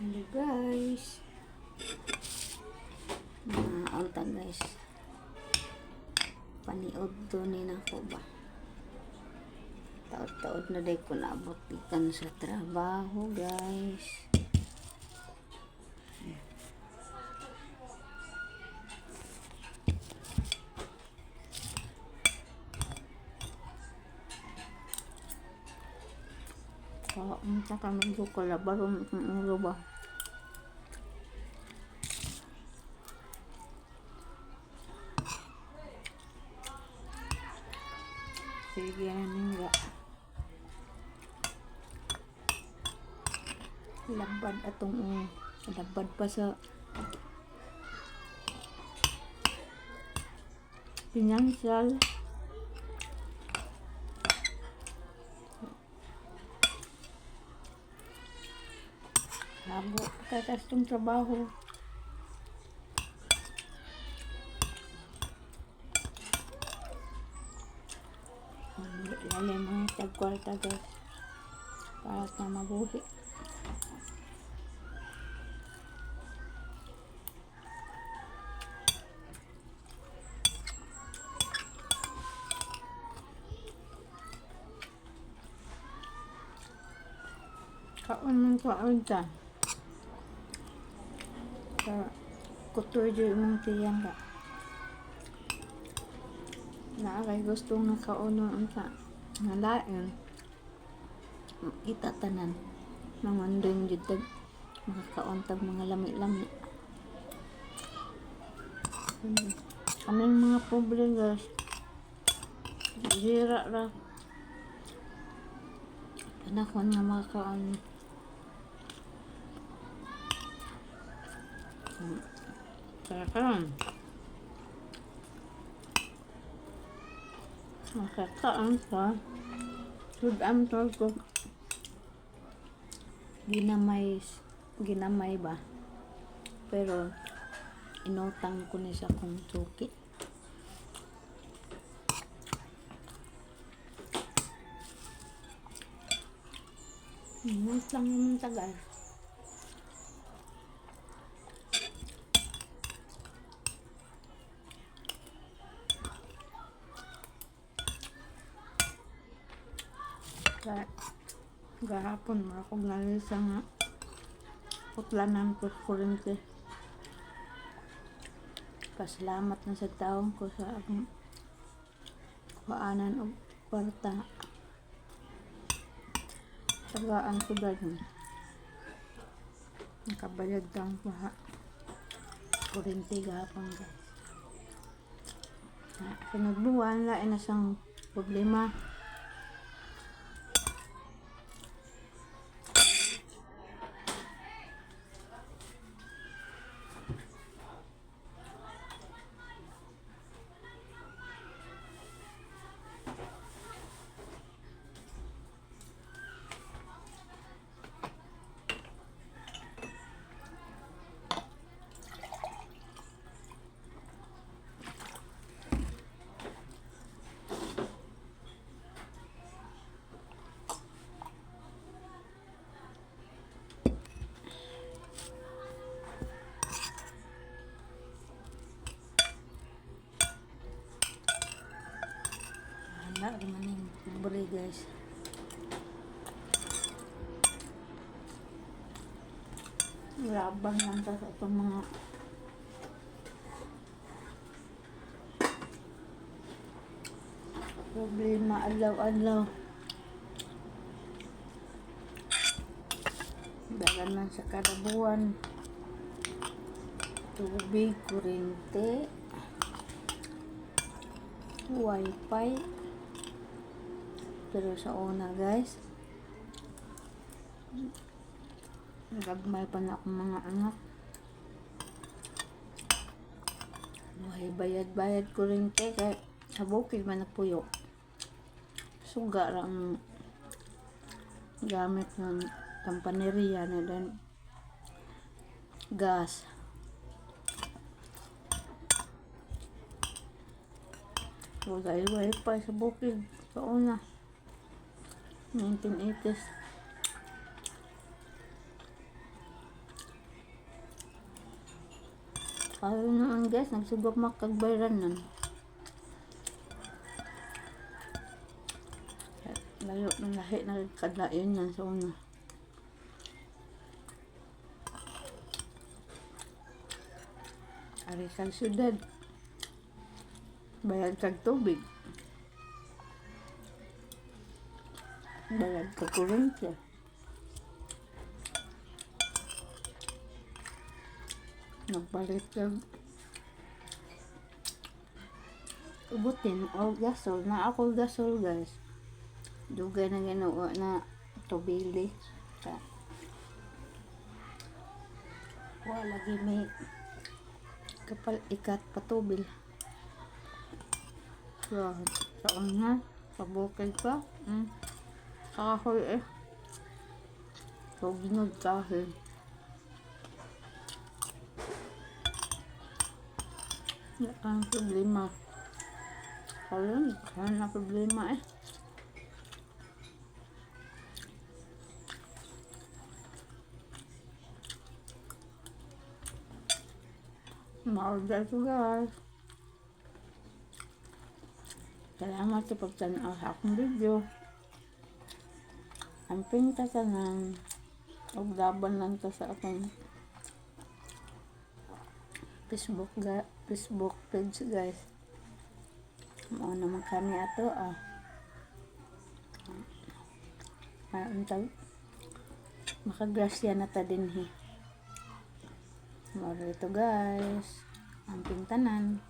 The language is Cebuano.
Hello, guys. Mga unta, guys. Paniud to ni nako ba. Taod-taod na day ko naabot gikan sa trabaho, guys. Kaunta kami ko kalabaron itong ulo ba. Sige na nga. Labad atong labad pa sa financial. Labo tatas tong trabaho. Lalim mga tagkwarta, guys. Para sa mabuhi. Kaon man kaon ta. Sa kutoy jud imong tiyan ka. Naa kay gusto nga kaonon unsa nga lain. Kita tanan. Mangandong jud tag makakaon tag mga lami-lami. Kaming mga pobre, guys. Hira ra. Panahon nga makakaon. Kaya karon makakaon ka. Sud-am to ko. Ginamay, ginamay ba? Pero inutang ko ni sa akong suki. Inutang naman ta, guys. Kaya gahapon mura kog nalisa nga putlanan ko sa kuryente. Pasalamat na sa taon ko sa akong kuaanan og kwarta. Tagaan ko dayon. Nakabayad kang kuha. Kuryente gahapon, guys. Sunod buwan, lain na siyang problema. Wala naman yung pobre, guys. Laban lang ta sa itong mga problema adlaw-adlaw. Dagan man sa kada buwan. Tubig, kuryente, wifi. Pero sa una, guys, gagmay pa na akong mga anak. Buhay bayad-bayad kuryente kay sa bukid man nagpuyo. Suga ra ang gamit ng kampanerya na then gas. Walay wifi sa bukid sa una. 1980s. Karon noon, guys, nagsugok makagbayran nun. Layo ng lahi na kadayon yan sa una. Ari kag syudad. Bayad kag tubig. Bayad kag kuryente. Nagpalit kag ubutin o gasol na ako, gasol, guys. Dugay na Ginoo na tubili ka. Wa lagi may kapal ikat patubil. So, sa una, sa bukid pa. Kahoy eh. So, ginog kahoy. Wala kang problema. Karon, karon na problema eh. Maorder ko, guys. Salamat sa pagtanaw sa akong video. Amping ta tanan. Ug laban lang ta sa akong Facebook page, guys. Mao naman kami ato ah. Ah, untag makagrasya na ta dinhi. Mao ito, guys. Amping tanan.